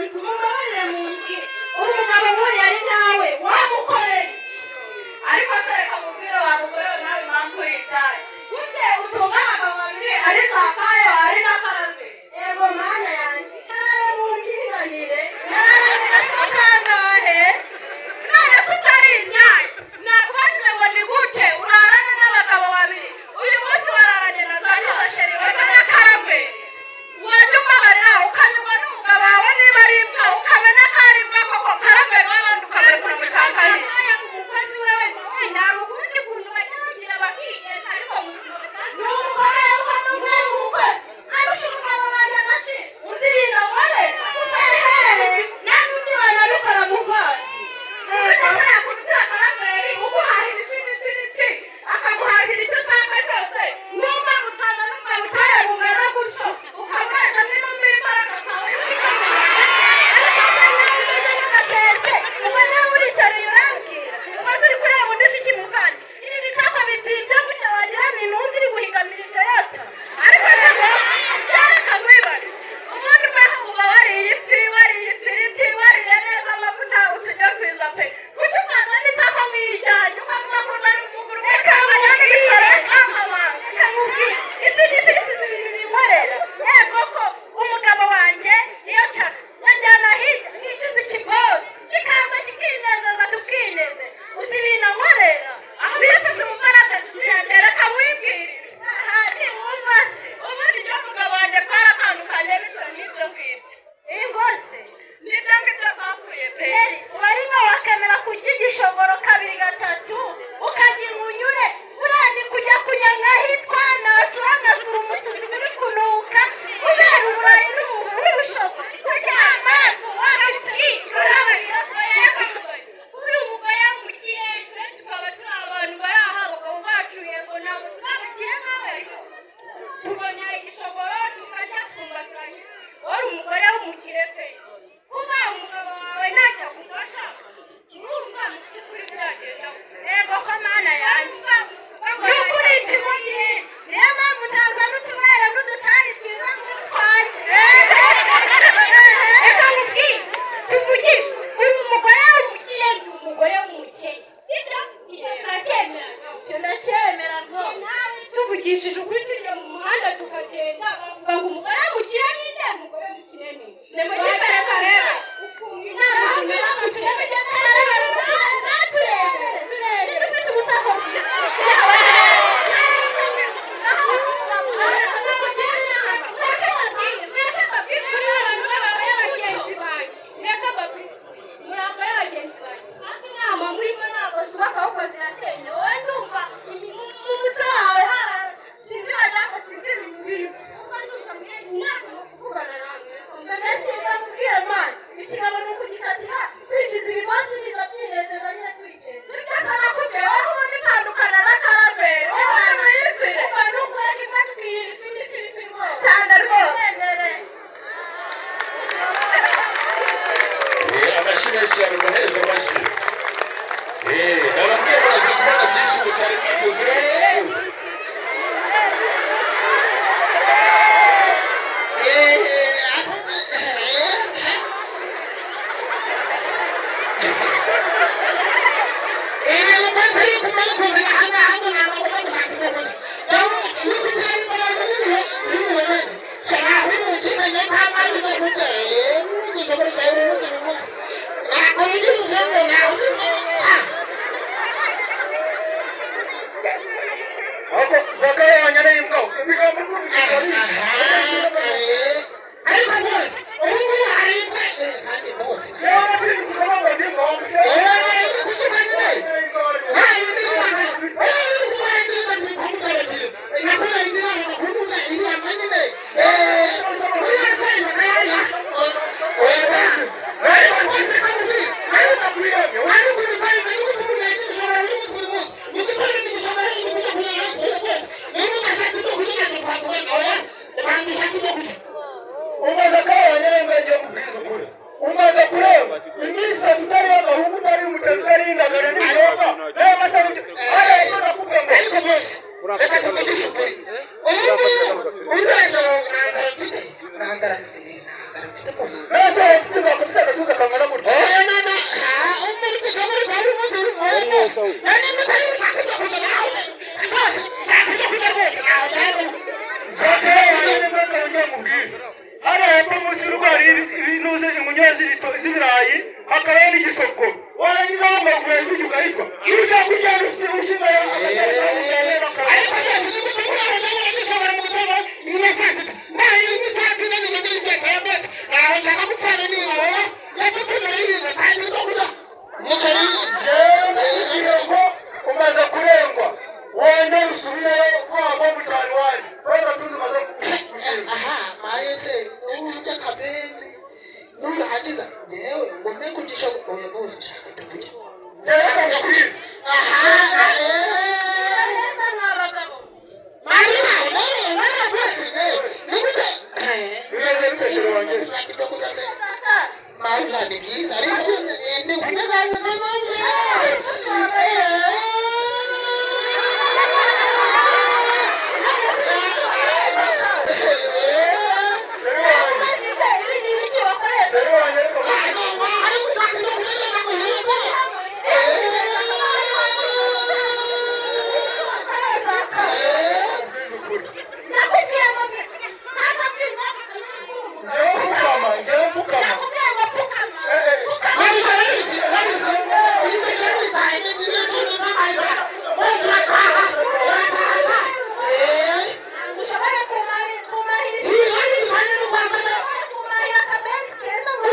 nzu. Mumbabarire mumbwire, umugabo nk'uriya ari nawe wamukorera iki? Ariko se reka mubwire wa mugore we, nawe impamvu yitaye gute utunga abagabo babiri, ari Zakayo ari na Karave? Yego Mana yanjye, karabe mumbwiranire, nararane na so kangahe? None se utari inyayo, nakubajije ngo ni gute urarana n'abagabo babiri? Uyu munsi wararanye na Zakayo, ejo na Karave. Wajya ubabarira ukanyurwa n'umugabo wawe, niba ari imbwa ukamenya ko ari imbwa koko. Karave n'abandi ukamurekura umushaka hirya. Umukozi we wenda hari ukundi kuntu bajya bagira bakigeza, ariko mu buzima busanzwe Ni umugore yuko n'umwe ari umukozi arusha umugabo wanjye agaciro. Uzi ibintu ankorera? Ehehe, nta n'undi wanabikora muvana. Uretse yakubitira Karaveri uguhahira isi n'isi n'isi, akaguhahira icyo ushaka cyose, n'umwe butana n'umwe butare bungana gutyo, ukamuresha n'intumbi y'imbaraga zawe. Ariko se nawe umeze nk'agatete, ubwo nawe uriteruye urambwira, umaze uri kureba undi ushiki muvana ibi bitako bibyimbye gutya, wagira ni intumbi iri guhigamira ibyo yota. Ariko se ngo byareka nkwibare, ubundi bwaho uba wariye ifi, wariye ifiriti, wariye neza amavuta, uturyo twiza pe, kuki utazana itako nk'ijyanye ukavuga ko unari ukuguru ukabona n'ibisoro nk'amabanga? Reka nkubwire, izi ni ifiriti zibiri binkorera. Yego ko umugabo wanjye iyo nshaka njyana hirya nkicuza ikigozi kikaza kikinezeza, tukinezeza. Uzi ibintu ankorera? Aho mbese wumva aratatu yanjye, reka wibwirire. Aha ntiwumva se? Ubundi ibyo mugabo wanjye twaratandukanye bitewe n'ibyo ngibyo. Ingo se? N'ibyo ngibyo twapfuye pe. Neri uba ari nka wakemera kurya igishogoro kabiri gatatu ukagira unyure, buriya ni kujya kunyanga hitwa nasura ngasura umusuzi uri kunuka kubera uburayi n'ubushogo. Nta mpamvu wabibwira. Uri umugore w'umukire, twe tukaba turi abantu bari aha, abagabo bacu yego ntabwo turi abakire nkawe, ariko tubona igishogoro tukarya twumva turanyuze. Wari umugore w'umukire pe, kuba umugabo wawe ntacyo agufasha, urumva mu by'ukuri byagenda? Yego ko Mana yanjye, ni ukuri ikimonyi, niyo mpamvu utazana utubere n'udutari twiza nk'utwanjye. Reka nkubwire, tuvugishe, uri umugore w'umukire, ndi umugore w'umukene, sibyo? Icyo turacyemera? Icyo ndacyemera rwose. Nawe tuvugishije ukuri, tujya mu muhanda tukagenda, bavuga ngo umugore w'umukire ni nde? Umugore w'umukire ni nde? Ni mu gihe kareba. Ukuntu inama zimera mu turere. Ufite ubutaka bwiza. Ikigabo ni ukugikatira, kwinjiza ibibazo biza byinezeza nyine twicaye. Sibyo se nakubwiye wowe? Ubundi tandukana na Karaveri wowe, wiyizire. Umva, ni ukureka imbwa tukiyira ifi n'ifiriti rwose. Cyane rwose. Twizere. Amashyi menshi cyane, muhereza amashyi. Nababwiye muraza kubona byinshi mutari mwiteze rwose. Ahubwo Zakayo wanyana y'imbwa ibigambo by'urubyiruko. Ariko bose ubu ngubu hari imbwa kandi bose Umaze akanya ngo agiye kubwiza ukuri, umaze kurenga iminsi 3 utariho agahungu, utariho umuceri, utariho indagara n'ibinyobwa n'ayo mata, hariya ibyo nakubwiye ngo Ariko bose, reka tuvugishe ukuri, ubu ngubu urwego nta nzara mfite, nta nzara mfite, nta nzara mfite rwose. Mbese mfite. Hepfo munsi y'urugo hari ibinuze inkunyura z'ibirayi, hakabayo n'igisoko. Warangiza wamara kureba ibiryo ugahitwa. Iyo ushaka kurya ushingayo agatari. Ariko byose ni gute uri gishobora mu gitondo nyuma ya saa sita nta n'ibyatsi n'ibintu byose ya byose aho nshaka gupfana ni wowe ese tumara ibintu kandi ko kurya umuceri. Yewe, ndakubwira ko umaze kurengwa, wongere usubireyo vuba vuba mu cyaro iwanyu kubera tuzi umaze kugira. Aha maye se urya kabenzi nurangiza yewe ngo mbe kugisha oya bose shaka kurya. Reka nkubwire. Aha. Neza mwa bagabo. Maria nawe bose ni gute? Bimeze bite, chéri wanjye? Saka. Maria, ni byiza ariko ni kugeza. Chéri wanjye. Ubajije ibi ni ibiki bakoresha? Chéri wanjye, reka nkubwire. Nkubwize ukuri. Nakubwiye ngo sasa mbwira. Njyewe mfukama, njyewe mfukama. Nakubwiye ngo pfukama. Eh, eh. Pfukama. Ntabwo ushobora kumahira kumahira akabenzi keza ngo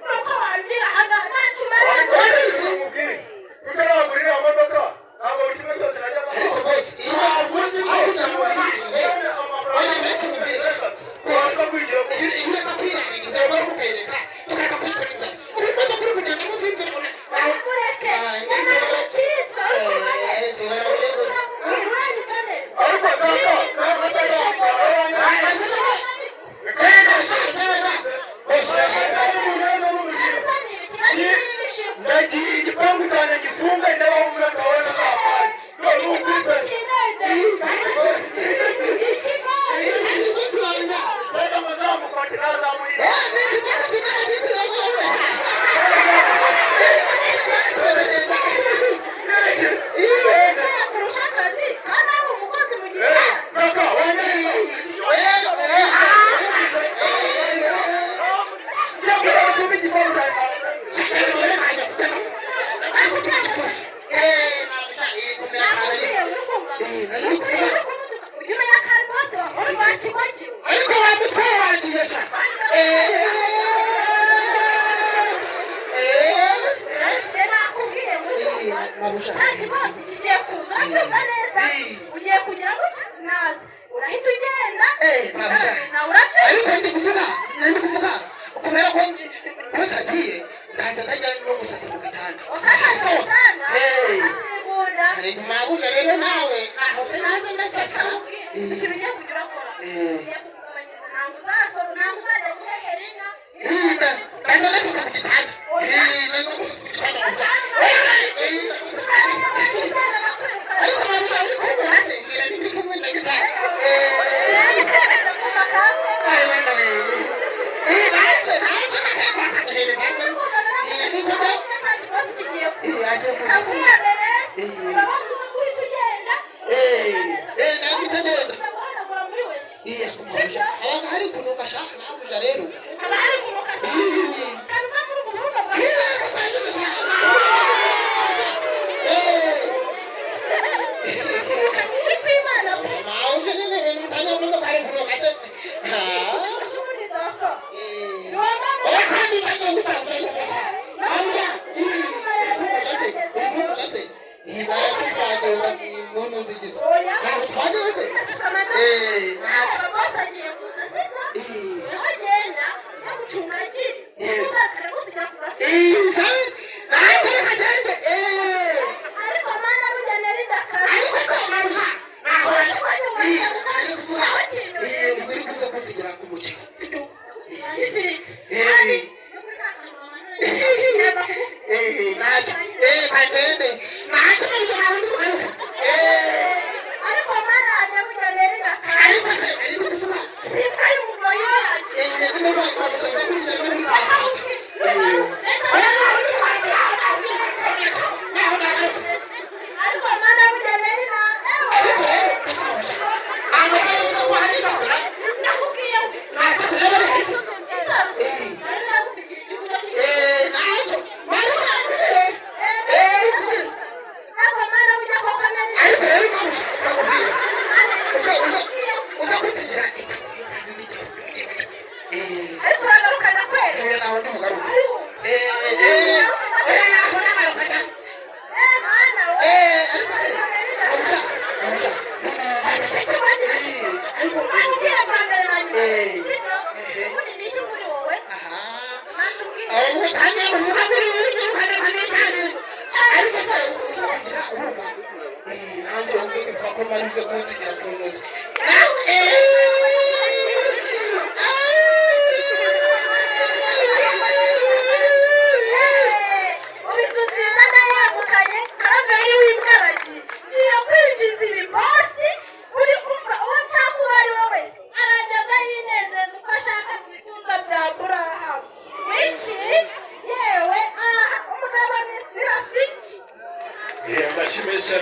nuko wambwira ahangaha ntacyo umara. Nkubwire. Tutaragura iriya modoka, ntabwo buri kimwe cyose najya. Ntabwo uzi ko amafaranga waza kwigira. Mureke naracitswe Ariko zaka zaka zaka. Ndagiye igipangu cyanjye gifunga, ndabaho muri akabona k'akayi none ubu kuri. Sasa mazamufate nazamuhira. Zaka wanjye ngiye kujya gufunga igipangu cyanjye. Ariko wamutwe wanjye sha. Ugiye kugira gutya naza urahita ugenda. Nawe Ariko urabyumva. ndi kuvuga kubera ko bose agiye ndaza ndajya no gusasa ku gitanda. Usasa sana. Eh. Asibunda. Mabuja rero nawe aho sinaza ndasasa. Ikintu ugiye kujya urakora, ugiye kukugabanyiriza, ntabwo uzakora, ntabwo uzajya guhehera inka. Ndaza ndasasa ku gitanda. No gusasa ku gitanda gusa. Ariko mabuja uri kumwe hasi ndi kumwe ndagisa. Ay wenda wewe. Naje naje nakahereza. Niko agiye gusasa. Naje ndagenda. Iya, aho hari kunuka shaka mabuja rero. Ariko mana bugenera indakazi. Ariko mana nyabugenera indakazi. Simba y'umugoyi wacu. Ko maruze kunzigira kunoza. Ubu inzu nziza ndayegukanye. Karaveri w'imwaragi ngiye kwinjiza ibibosi. Uri kumva, uwo nshaka uwo ari we wese arageza yinezeza uko ashaka ku bitumba bya Burahamu. Wiki yewe, aha umugabo ni Rafiki. Amashyi menshi.